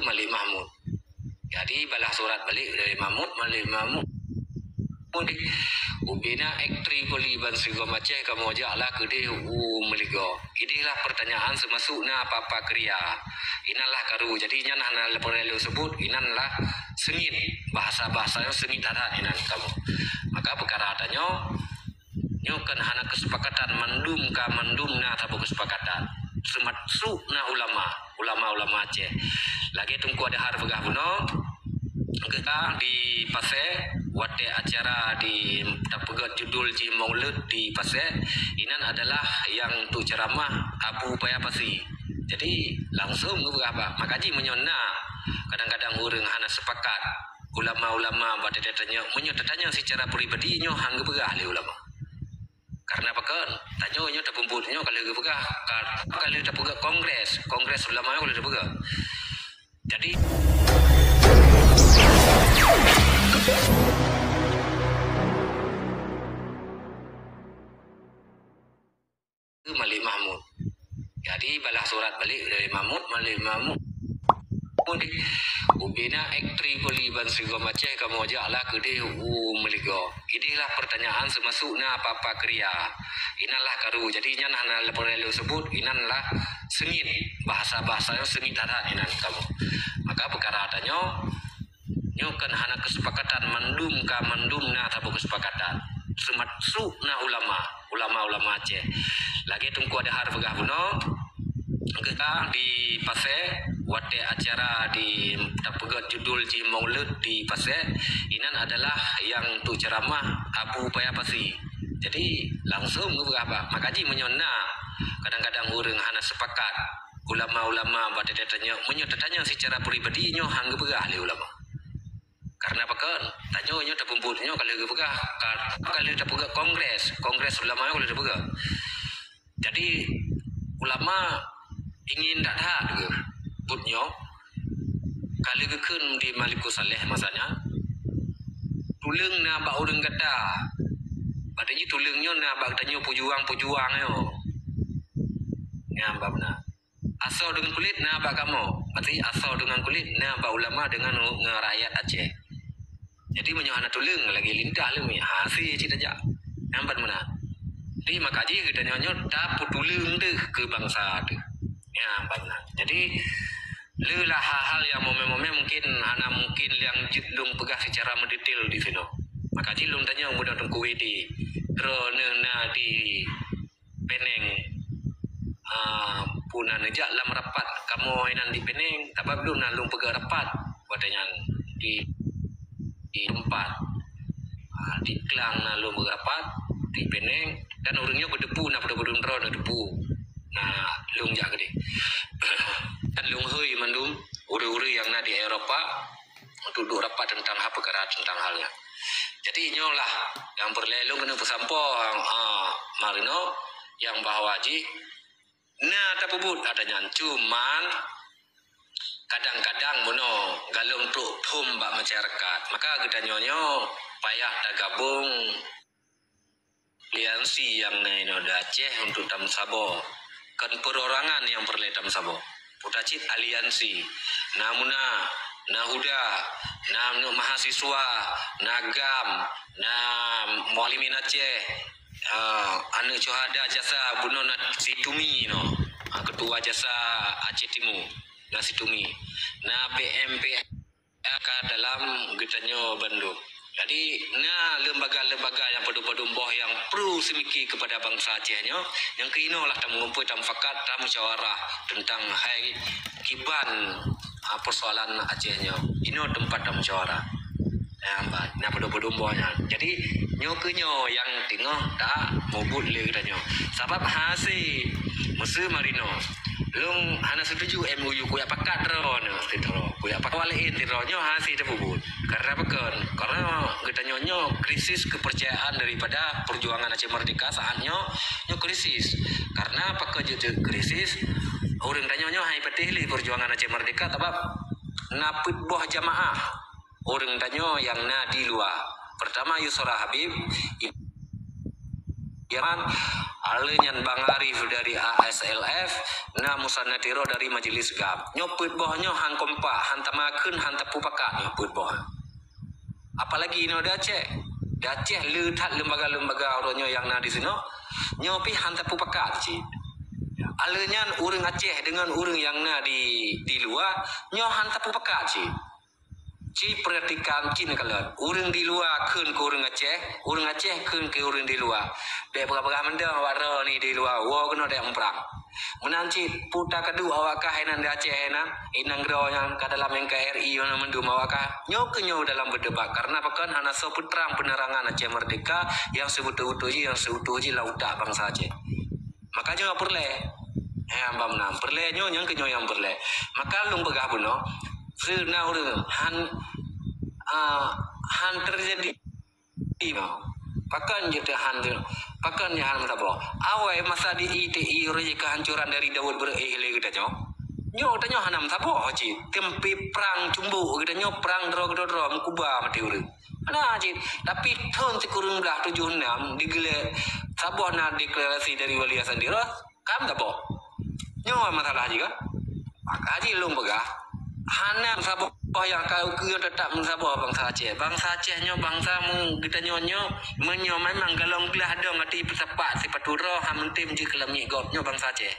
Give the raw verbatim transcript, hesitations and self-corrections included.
Malik Mahmud. Jadi, balah surat balik dari Mahmud, Malik Mahmud. Ubena ek Tripoli ban sigom Aceh kamoe jak lah keudeh u Meuligoe. Ideh lah pertanyaan seumasuk na apa-apa keuria. Inan lah karu. Jadi, nyan hana lé peureulée lôn seubut, inan lah seungit. Bahasa-bahasa nyan seungit that-that inan kamoe. Maka peukara tanyoe, nyoe kan hana keuseupakat mandum, ka mandum na saboh keuseupakat. Seumasuk na ulama, ulama-ulama Aceh. Lagée Teungku Adhar peugah bunoe, geutanyoe di Pasé, watée acara di, tapeugét judul jih Maulud di Pasé, inan adalah nyang untuk ceramah Abu Paya Pasi. Jadi, langsung geupeugah bak, maka jih meunyoe na, kadang-kadang ureuëng hana sepakat, ulama-ulama bak tatanyong, meunyoe tatanyong secara pribadi, nyoe han geupeugah lé ulama. Karena pakon? Tanyoe nyoe tapeubuet nyoe ka lheueh geupeugah, ka, ka lheueh tapeugah kongres, kongres ulama nyoe ka lheueh tapeugah. Jadi, Malik Mahmud. Jadi, balah surat balik dari Mahmud, Malik Mahmud. Ubena ek Tripoli ban sigom Aceh kamoe jak lah keudeh u Meuligoe. Ideh lah pertanyaan seumasuk na apa-apa keuria. Inan lah karu. Jadi, nyan hana lé peureulée lôn seubut, inan lah seungit. Bahasa-bahasa nyan seungit that-that inan kamoe. Maka peukara tanyoe, nyoe kan hana keuseupakat mandum, ka mandum na saboh keuseupakat. Seumasuk na ulama, ulama-ulama Aceh. Lagée Teungku Adhar peugah bunoe, geutanyoe di Pasé, watée acara di, tapeugét judul jih Maulud di Pasé, inan adalah nyang untuk ceramah Abu Paya Pasi. Jadi, langsung geupeugah bak, maka jih meunyoe na, kadang-kadang ureuëng hana sepakat, ulama-ulama bak tatanyong, meunyoe tatanyong secara pribadi, nyoe han geupeugah lé ulama. Karena pakon? Tanyoe nyoe tapeubuet nyoe ka lheueh geupeugah, ka, ka lheueh tapeugah kongres, kongres ulama nyoe ka lheueh tapeugah. Jadi, ulama ingin that-that geuh buet nyoe, ka lheueh geukheun di Malikussaleh masa nyan, tuleueng na bak ureuëng gata. Bak tanyoe tuleueng nyoe na bak tanyoe peujuang-peujuang nyoe. Nyan bak meunan. Asoe deungon kulét na bak kamoe. Berarti asoe deungon kulét na bak ulama deungon ngon rakyat Aceh. Jadi, meunyoe hana tuleueng, lagée lintah leumiek, ha, hase cit tajak. Nyan ban meunan. Jadi, maka jih geutanyoe nyoe tapeutuleueng deuh keu bansa teuh. Nyan ban meunan. Jadi, le lah hal-hal nyang momén-momén mungkin hana mungkin nyang jeuet lôn peugah secara meudetil di sinoe. Maka jih lôn tanyong bunoe Teungku Widi, droeneuh na di Peneng, ah, peue na neujak lam rapat kamoe inan di Peneng, sabab lôn na lôn peugét rapat watée nyan di, di teumpat. Ah, di Klang na lôn peugét rapat, di Peneng, dan ureuëng nyoe geuteupeue na padub-padub droe neuteupeue. Na lôn jak keudeh. Dan lôn hôi mandum ureuëng-ureuëng nyang na di Eropa, untuk duek rapat teuntang hal peukara teuntang hal nyan. Jadi, nyoe lah nyang peureulée lôn keuneuk peusampoe, ah, Marino, nyang bahwa jih na tapeubuet ata nyan. Cuman, kadang-kadang bunoe galom trok phom bak masyarakat. Maka geutanyoe nyoe payah tagabong aliansi nyang na inoe di Aceh untuk tameusaboh. Kon perorangan nyang peureulée tameusaboh. Peue cit aliansi. Na MUNA, na HUDA, na aneuëk mahasiswa, na GAM, na Mualimin Aceh, ah, aneuëk syuhada JASA bunoe na Situmi nyoe. Ah, ketua JASA Aceh Timu, na Situmi. Na BMP ka dalam geutanyoe bandum. Jadi, na lembaga-lembaga nyang padum-padum boh nyang peureulée seumiki keupada bansa Aceh nyoe, nyang keunoe lah tameugumpôi, tamufakat, tamusyawarah teuntang hai kiban, ah, peusoalan Aceh nyoe. Inoe teumpat tamusyawarah. Nyang ba-, nyang padum-padum boh nyan. Jadi, nyoe keuh nyoe nyang teungoh tamubuet lé geutanyoe. Sabab hase, meuseu Marino, lôn hana setuju MOU, kuyak pakat droeneuh sidroe. Kuyak pakat awak laén sidroe, nyoe hase tapeubuet. Karena pakon? Karena geutanyoe nyoe krisis kepercayaan daripada perjuangan Aceh Merdeka saat nyoe, nyoe krisis. Karena pakon jeuet krisis? Ureuëng tanyoe nyoe han patéh lé perjuangan Aceh Merdeka, sabab na peuet boh jamaah ureuëng tanyoe nyang na di luwa. Pertama, Yusra Habib, Yaman, Aleuh nyan Bang Arif dari A S L F, na Musanna Tiro dari Majelis GAM. Nyoe peuet boh nyoe han kompak, han tamakheun, han tapupakat nyoe peuet boh. Apalagi inoe di Aceh. Di Aceh le that lembaga-lembaga uroe nyoe nyang na di sinoe. Nyoe pih han tapupakat cit. Aleuh nyan ureuëng Aceh deungon ureuëng nyang na di, di luwa, nyoe han tapupakat cit. Ci peuratikan cit neukalon. Ureuëng di luwa kheun keu ureuëng Aceh, ureuëng Aceh kheun keu ureuëng di luwa. Bék peugah-peugah mantong awak droe ni di luwa, woe keunoe dek muprang. Meunan cit, peue ka duek awak kah inan di Aceh inan, inan droe nyang ka dalam N K R I nyan mandum awak kah. Nyoe keuh nyoe dalam beudebat. Karena pakon hana soe peutrang peunerangan Aceh Merdeka nyang sibeutôi-beutôi jih, nyang seutuh jih lam utak bansa Aceh. Maka nyoe peureulée. Eh, hamba meunan. Peureulée nyoe, nyang keuh nyoe nyang peureulée. Maka lôn peugah bunoe, seuna ureuëng han, ah, han teujadi. Pakon jeuet han, pakon nyang han meusaboh. Awai masa di I T I roh jih keuhancoran dari Daud beureuéh lé geutanyoe. Nyoe geutanyoe hana meusaboh cit. Teumpi prang cumbuk geutanyoe, prang droe keudroe-droe meukuba maté ureuëng. Hana cit. Tapi thon sikureueng blah tujoh nam digeulée saboh na deklarasi dari Wali Hasan Tiro. Kan meusaboh. Nyoe masalah jih kan? Maka jih lôn peugah, hana meusaboh nyang ka ukeue nyoe teutap meusaboh bansa Aceh. Bansa Aceh nyoe bansa meu-, geutanyoe nyoe, meunyoe memang galong glah dong ati peusapat sipatu droe, han meuntém jeuet keu lamiet gob nyoe bansa Aceh.